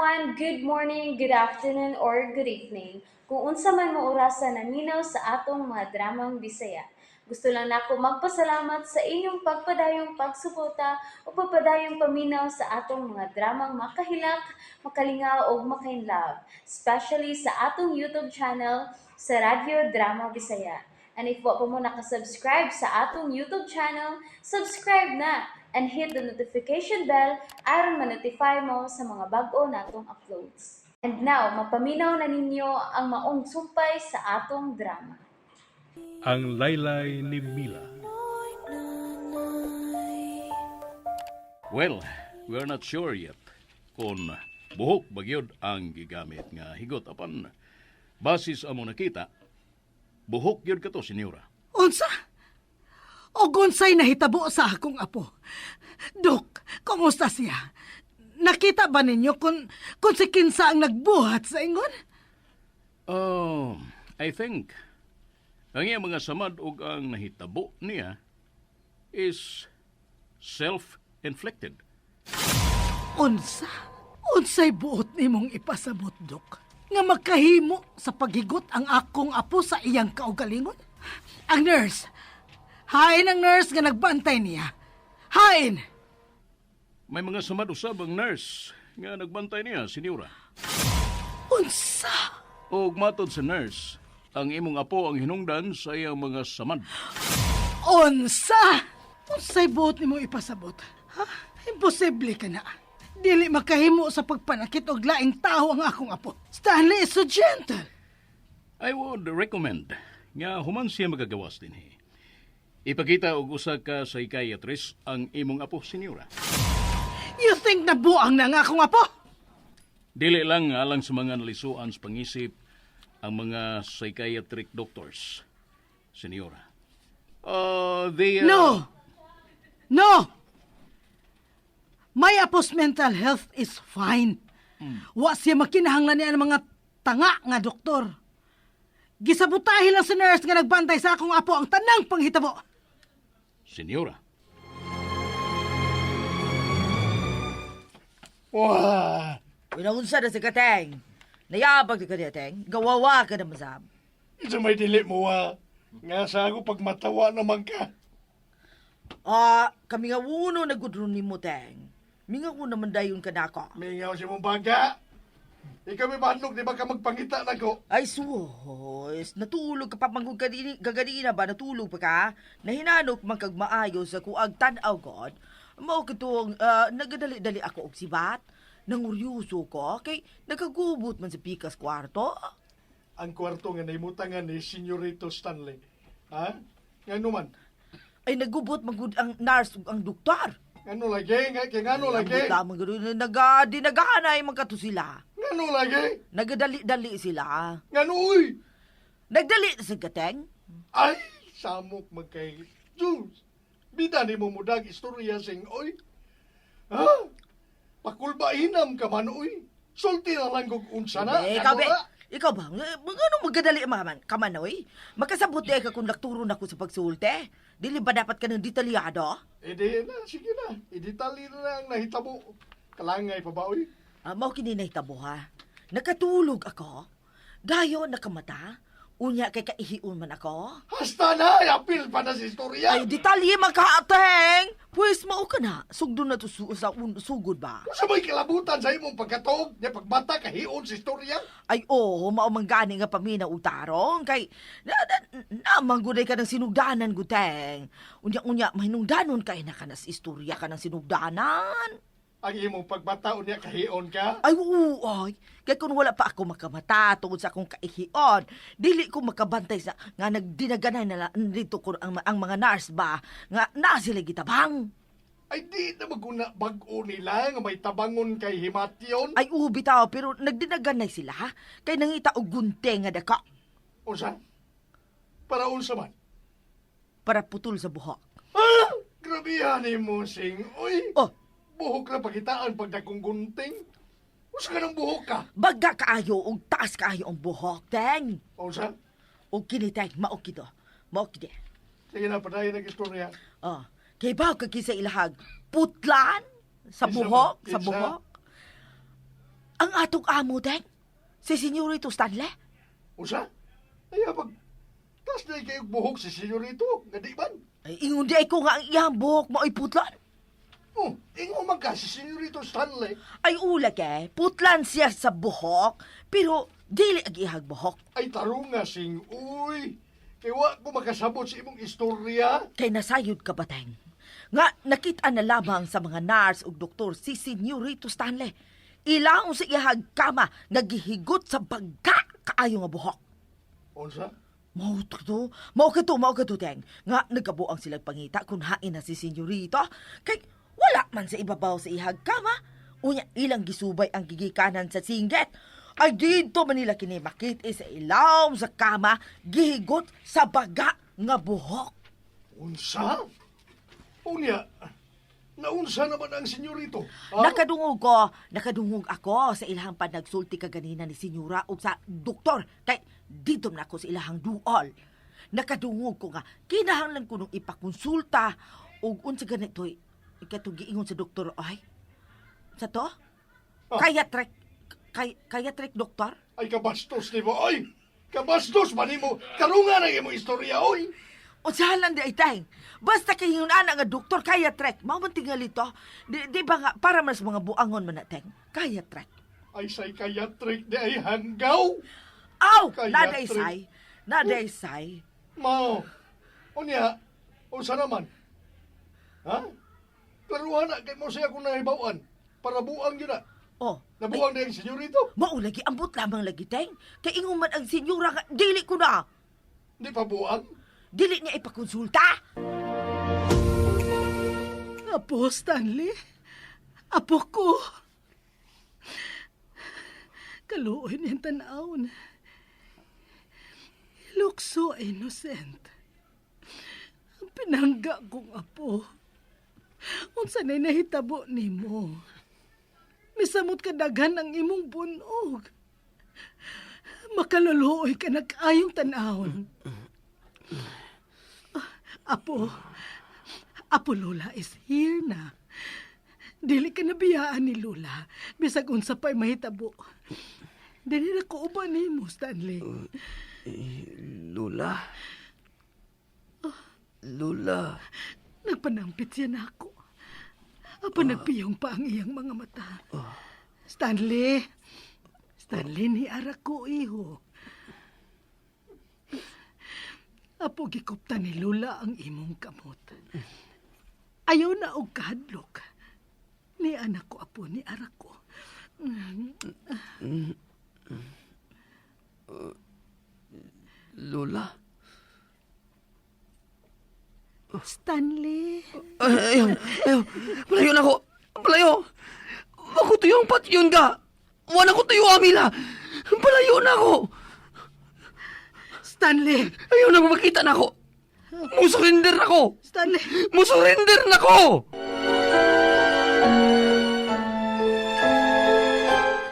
Everyone! Good morning, good afternoon, or good evening. Kung unsa man mo orasa naminaw sa atong mga dramang Bisaya. Gusto lang nako magpasalamat sa inyong pagpadayong pagsuporta o pagpadayong paminaw sa atong mga dramang makahilak, makalingaw ug makainlove, especially sa atong YouTube channel sa Radyo Drama Bisaya. And if wa pa mo nakasubscribe sa atong YouTube channel, subscribe na and hit the notification bell aron ma-notify mo sa mga bag-o natong uploads. And now, mapaminaw na ninyo ang maong sumpay sa atong drama. Ang Laylay ni Mila. Well, we are not sure yet kung buhok ba gyud ang gigamit nga higot apan basis amo nakita, buhok gyud kato, senyora. Unsa? O unsay nahitabo sa akong apo? Dok, kumusta siya? Nakita ba ninyo kung si kinsa ang nagbuhat sa ingon? Oh, I think ang iyang mga samad ug ang nahitabo niya is self-inflicted. Unsa? Unsay buot nimong ipasabot, Dok? Nga makahimo sa paghigot ang akong apo sa iyang kaugalingon? Ang nurse! Hain ang nurse nga nagbantay niya. Hain! May mga samad usab ang nurse nga nagbantay niya, senyora. Unsa? Ug matod sa nurse, ang imong apo ang hinungdan sa iyang mga samad. Unsa? Unsay buot nimo ipasabot? Ha? Imposible ka na. Dili makahimo sa pagpanakit og laing tao ang akong apo. Stanley is so gentle. I would recommend nga human siya magagawas dinhi, ipakita og usa ka psychiatrist ang imong apo, senyora. You think na buang na ang akong apo? Dili lang alang sa mga nalisuan sa pangisip ang mga psychiatric doctors, senyora. They, No! No! My apo's mental health is fine. Wa siya makinahanglan niya ng mga tanga nga doktor. Gisabutahe lang sa nurse nga nagbantay sa akong apo ang tanang panghitabo. Senyora. Wah! Unaunsa na si Kateng. Nayabag di ka niya, Teng. Gawawa ka naman sab. Isa may dili mo ah. Nga sa ako pag matawa naman ka. Ah, kami nga uno nagudron ni mo, Teng. Minga ko naman dayon ka nako. Mingaw si mong bangka. Ikaw may bandog, di ba ka magpangita na ko? Ay, sus. Natulog ka pa manggug kaganina ba? Natulog pa ka? Nahinanok man kag maayo sa kuag tan-aw god. Mao katong nagadali-dali ako og sibat. Nanguryoso ko kay nagkagubot man sa pikas kwarto. Ang kwarto nga naimutangan ni Senyorito Stanley. Ha? Ngano man? Ay, nagubot man gud ang nurse ug ang doktor. Ngano lagi? Nga, kay ngano lagi? Ang man gud naga dinagahanay man kato sila. Ngano lagi? Nagadali-dali sila. Ngano uy? Nagdali sa Kateng. Ay, samok magkay. Diyos! Bida ni mo mudag istorya sing oy. Ha? Pakulba hinam ka man oy. Sulti na lang kog unsa na. Eh, ikaw Ngano ba? na? Ikaw ba? Mga ano magadali man ka man, oy? Makasabot eh ka kung nakturo na ko sa pagsulte. Dili ba dapat ka ng detalyado? Eh di na, sige na. Idetali na lang ang nahitabo. Kalangay pa ba oy? Ah, mao kini nahitabo ha. Nakatulog ako. Dayon nakamata. Unya kay kaihiun man ako. Hasta na, apil pa na sa istorya. Ay, detalye man ka, ateng! Pwes, mao ka na. Sugdon na to sa sugod ba? Sa may kalabutan sa imong pagkatuog, niya pagbata kahion sa istorya. Ay, oo, mao man gani nga pamina utarong kay na, na, namangguday ka ng sinugdanan guteng. Unya-unya mahinungdanon kay na ka nas istorya ka ng sinugdanan. Ang imong pagbata unya kahion ka. Ay, oo, ay. Kay kung wala pa ako makamata tungod sa akong kaihion, dili ko makabantay sa nga nagdinaganay na dito ko ang mga nurse ba nga na sila gitabang. Ay di na maguna bag-o nila nga may tabangon kay himation. Ay, oo, bitaw, pero nagdinaganay sila ha? Kay nangita og gunte nga dako Unsa? Para unsa man? Para putol sa buhok. Ah! Grabihan ni mo sing. Uy, Oh, buhok na pagitaan pag dakong gunting. Unsa ka ng buhok ka? Baga kaayo og taas kaayo ang buhok, Teng. Unsa? Og kini, Teng, mao kito. Mao kini. Sige na, padayon ang istorya. Oh, kay ba ka kisa ilahag putlan sa Kinsa buhok, man? sa Kinsa? buhok. Ang atong amo, Teng? Si Senyorito Stanley? Unsa? Ay, pag tas na kayo buhok si senyorito, nga di man. Ay, ingon di ay ko nga ang iyang buhok mao'y putlan. Oh, ingon man ka si senyorito Stanley. Ay ula kay, putlan siya sa buhok, pero dili ang ihag buhok. Ay tarunga sing uy. Kay wa ko makasabot sa imong istorya. Kay nasayod ka ba, Teng? Nga nakita na lamang sa mga nurse ug doktor si Senyorito Stanley. Ilaong sa ihag kama nga gihigot sa bagga kaayo nga buhok. Unsa? Mao to, mao ka to, mao ka to, Teng. Nga nagkabuang silang pangita kung hain na si Senyorito. Kay wala man sa ibabaw sa ihag kama. Unya ilang gisubay ang gigikanan sa singgit. Ay dito man nila kini makit sa ilawom sa kama gihigot sa baga nga buhok. Unsa? Unya, naunsa naman ang senyorito? Ha? Nakadungog ko, nakadungog ako sa ilahang panagsulti kaganina ni senyora ug sa doktor kay dito na ako sa ilahang duol. Nakadungog ko nga kinahanglan ko nung ipakonsulta ug unsa ganito katong giingon sa doktor ay. Sa to? Ah. Kaya trek kay kaya trek doktor? Ay kabastos nimo, oy. Kabastos man nimo. Tarunga na imong istorya, oy. Unsa lang di ay tayng. Basta kay ingon ana nga doktor kaya trek. Mao man tingali to. Di ba nga para man sa mga buangon man na teng. Kaya trek. Ay psychiatric di ay hanggaw. Aw, Kaya naday trek. say. Naday say. Mao. Unya, unsa naman? Ha? Klaruhan na kay mo siya kung nahibawan. Para buang yun na. Oh, Nabuang na yung senyorito. Mao lagi ambot lamang lagi teng. Kay ingon man ang senyora nga dili ko na. Di pa buang? Dili niya ipakonsulta. Apo, Stanley. Apo ko. Kaluoy niyang tanawon. He looks so innocent. Ang pinangga kong apo. Unsa na'y nahitabo nimo? Misamot ka daghan ang imong bunog. Makaluluoy ka nag-ayong tanawon. Apo, Apo Lola is here na. Dili ka nabiyaan ni Lola. Bisag unsa pa'y mahitabo. Dili na ko uban nimo, Stanley. Lula? Lula? Nagpanampit siya na ako. Apa nagpiyong pa ang iyang mga mata. Stanley! Stanley, ni ara ko, iho. Apo gikupta ni Lola ang imong kamot. Ayaw na og kahadlok. Ni anak ko, apo, ni ara ko. Lula? Stanley, Ay, ayaw, ayaw. Palayo na ako. Palayo. Ako tuyong patyon ka. Wala ko tuyo, Amila. Palayo na ako. Stanley, Ayaw na makita na ako. Musurrender na ako. Stanley. Musurrender na ako.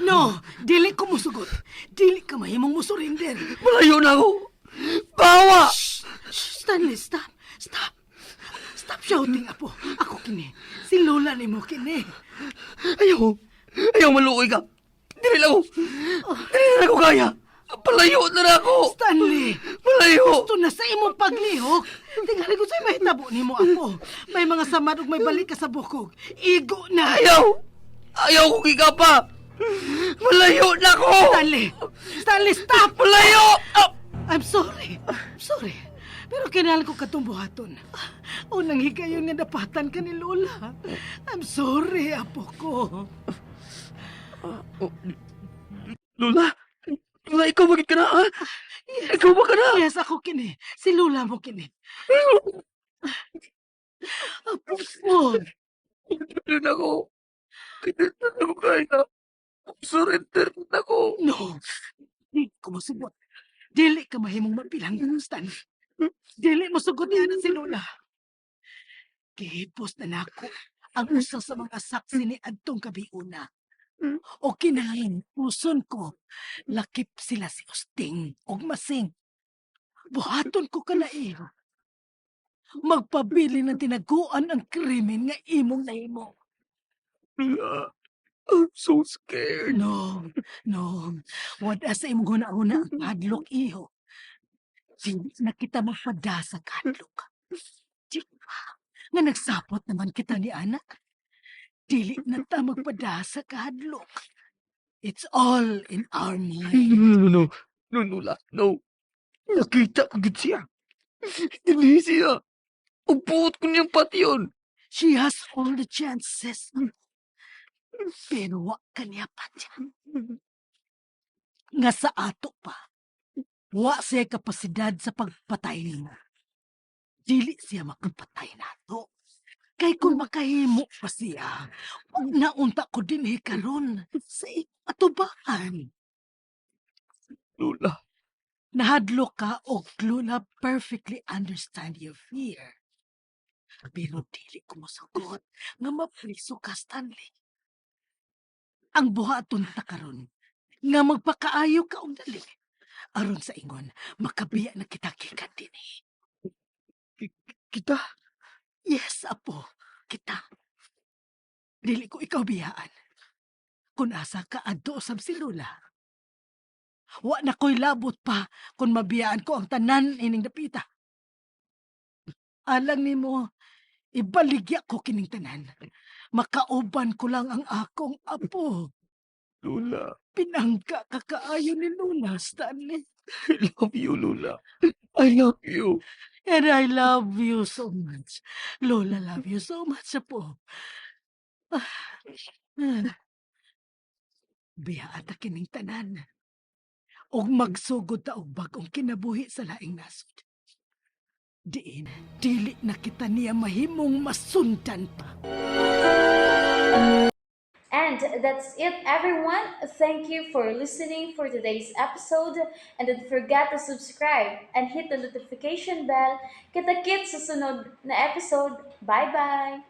No, dili ko musugot. Dili ka mahimong musurrender. Palayo na ako. Bawa! Shh, Stanley, stop. Stop. Stop shouting, apo. Ako kini. Si Lola ni mo kini. Ayaw. Ayaw maluoy ka. Dili lang ako. Dili na ako kaya. Palayo na na ako. Stanley, Palayo. gusto na sa imong paglihok. Tingali ko sa'yo mahitabo ni mo, apo. May mga samad ug may balik ka sa bukog. Igo na. Ayaw! Ayaw ko pa! Malayo na ako! Stanley! Stanley, stop! Malayo! Ah! I'm sorry. I'm sorry. Pero kinahanglan ko katong buhaton. Unang higayon nga dapatan ka ni Lola. I'm sorry, apo ko. Lola! Lola, ikaw bakit ka na, ha? Ikaw ba ka na? Yes, ako kini. Si Lola mo kini. Apo ko. Hindi na ako. Hindi na ako kaya. Surrender na ako. No. Di ko mosugot. Dili ka mahimong mabilanggo, Stan. Dili mo sugot niya na si Lola. Gihipos na nako ang usa sa mga saksi ni adtong kabiuna. O kinahanglan puson ko, lakip sila si Usting og Masing. Buhaton ko ka na iho. Magpabili ng tinaguan ang krimen nga imong nahimo. Lola. I'm so scared. No. Wala sa imong huna-huna ang kahadlok, iho. Dili na kita magpada sa kahadlok. Di ba? Nga nagsapot naman kita ni anak. Dili na ta magpada sa kahadlok. It's all in our mind. No. No, La. No. Nakita ko gid siya. Dili siya. Ug buot ko niyang patyon. She has all the chances. Pero wa ka niya patyan. Nga sa ato pa, wa siya kapasidad sa pagpatay nimo. Dili siya makapatay nato. Kay kung makahimo pa siya, wag na unta ko dinhi karon sa imong atubangan. Lola. Nahadlok ka og Lola perfectly understand your fear. Pero dili ko mosugot nga mapriso ka, Stanley. Ang buhaton ta karon nga magpakaayo ka og dali. Aron sa ingon, makabiya na kita gikan dinhi. Kita? Yes, apo, kita. Dili ko ikaw biyaan. Kung asa ka adto usab si Lola. Wa na ko'y labot pa kung mabiyaan ko ang tanan ining dapita. Alang nimo, ibaligya ko kining tanan. Makauban ko lang ang akong apo. Lola. Pinangga ka kaayo ni Lola, Stanley. I love you, Lola. I love you. And I love you so much. Lola love you so much, apo. Ah, ah. Biyaa ta kining tanan. Og magsugod ta og bag-ong kinabuhi sa laing nasod. Diin, dili na kita niya mahimong masundan pa. And that's it, everyone. Thank you for listening for today's episode. And don't forget to subscribe and hit the notification bell. Kita-kits sa sunod na episode. Bye-bye!